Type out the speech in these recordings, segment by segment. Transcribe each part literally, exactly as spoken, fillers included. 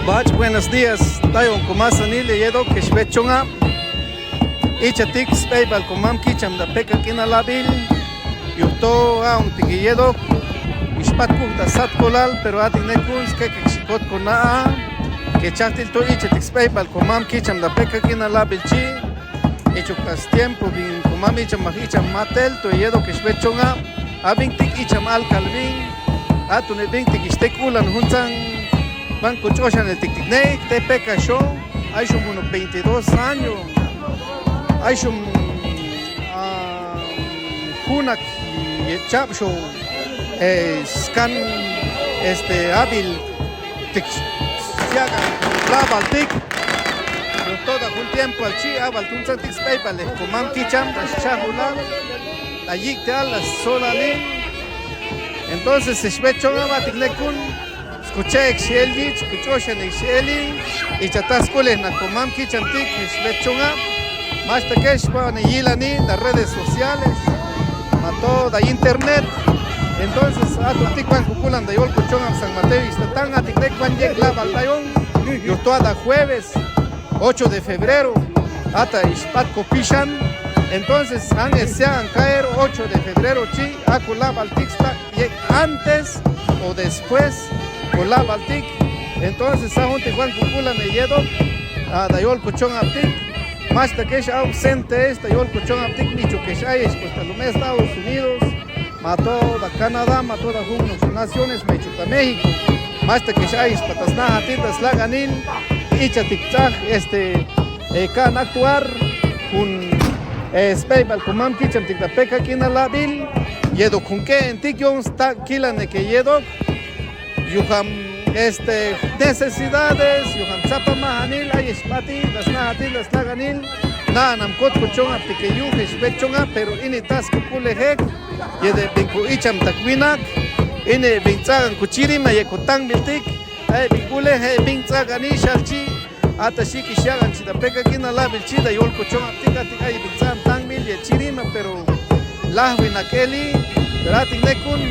Bach, buenos días, tayon kumasanil eyedok, xbet chonga. Ichatik sbeybalko mam kicham da pek akina labil. Yuto aontik eyedok. Ixpat kuk da sat kolal, pero atik nekun skekek xikot kona. Kechaktil to ichatik sbeybalko mam kicham da pek akina labil chi. Ichuk ta stiempo bin kumam icham, icham matel to eyedok xbet chonga. Abintik icham alkal bin. Atun ebintik ixtek ulan junsan. Banco ch'oxaneltik tik nek te pekaxo. Aixum unos veintidós años. Aixum, ah, junak yechapxo, eh, skan, este, abil tik siagan labaltik. Pero toda jun tiempo alchi abal tunsantik sbeybalek kumam kicham, xchajula, la yikte ala solalin. Entonces, xbet chonga abatik nekun. Skuchek xiel yich, kuch'oxanek xieli, ichata skulek na kumam kichamtik xbet chonga. Maxta kex bani yilani da redes sociales, ma toda internet. Entonces, atuntik ban kukulan da yolko chonga San Mateo Ixtatán, atik nek ban yek labal tayon, yuto ada jueves ocho de febrero, ata ixpat kopixhan. Entonces, an esian caer ocho de febrero chi, aku labaltik sta yek antes o después ko labaltik. Entonces, sajuntik ban kukulan eyedok, ah, da yolko chonga aptik. Maxta kex ausente esta yolko chonga aptik, michuk kex ayex, pues, ta lume Estados Unidos, ma toda Canadá, ma toda jun naciones, michuk ta México. Maxta kex ayex, pat ta snajatita slaganil, ichatik tsaj, este, eh, kan actuar jun, eh, sbeybal kumam kichamtik ta pek akina labil, yedok jun keentik yon stak kilanek eyedok, yujam, este, necesidades, yujam tsapa majanil, ayex pati, ta snajatita slaganil, naanam kot kuchon aptik eyuj, xbet chonga, pero ini tas kukulejek, yede bin kuicham ta kuinak, ini bin ts'agan kuchirima yek kutangbiltik, Ay, bin kule, ay, bin ts'agan ixal chi, ata xhiki xhiagan chi ta pek akina labil chi, da yolko chonga aptik, atik, ay, bin ts'agan tangbil yet chirima, pero lajwi nakeli, pero atik nekun,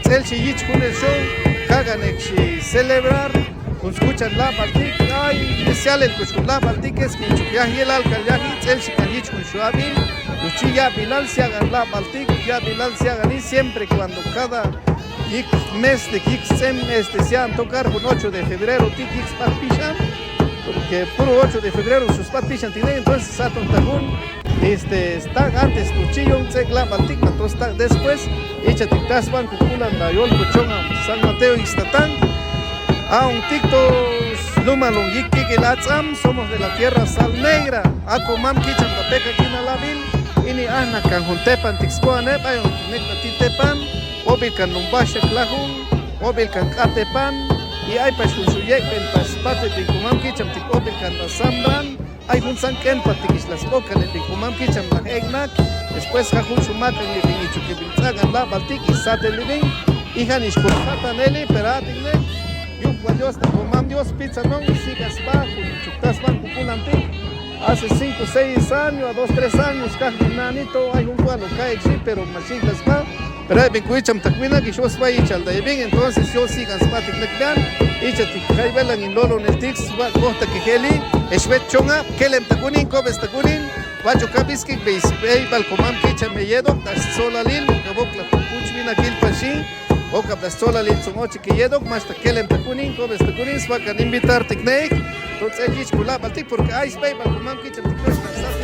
ts'el xhi yich jun el show, kagan ek xhi celebrar, kun skuchan labaltik, ay, sialel kuch kun labaltik, es que ichuk yaji el alkal yaji, ts'el xhi kan yich jun show abil, luchi yabilal siagan labaltik, yabilal siagani, siempre cuando cada Yik mes de yik sem, este, sian tokar jun ocho de febrero tik yik spat pixan, porque puro ocho de febrero su spat pixan tiene, entonces saton tajun, este, stak antes tu chiyon tsek labaltik, entonces stak después, ichatik tasban kukulan da yolko chonga San Mateo Ixtatán, a un tikto lumalon yik kikil atsam, somos de la tierra Sal Negra, ako mam kicham ta pek akina labil, ini ahna kan jun tepan tik sboane, bayon nek ta ti tepan, Obil kan Lumbaxia Klajun, obil kan K'atepan, y ay pax jun xuyekben ta spatepin kumam kicham tik obil kan ta Sambran, ay jun san k'enpatik ixla sbokanepin bin kumam kicham ta Eknak, después ja jun xumakan bin ichukibin ts'agan labaltik isatelibin, ijan ixkuxatan eli, pero atik nek, yukua Dios ta kumam Dios pitsanon, siga sba, jun chukta sban kukulantik, hace cinco, seis años, a dos, tres años, kaj bin nanito, ay jun kua lo kaek xhi, pero maxi ta sba, Pero ay bin kuicham ta kuinak, ixho sba ichal da ebin, entonces yo sigan sba tik nekbean, ichatik jaibelan in loloneltik sba kojta kejeli, exbet chonga, kelem ta kunin, kobes ta kunin, bacho kabiskik, beisbeibal kumam kicham eyedok, ta stsolalil, okabok la kuch bin akil paxi, okab ta stsolalil tson ochik eyedok, maxta kelem ta kunin, kobes ta kunin, sbakan invitar tik neik, to ts'el yich kulabaltik, porque ay sbeibal kumam kicham tik neik,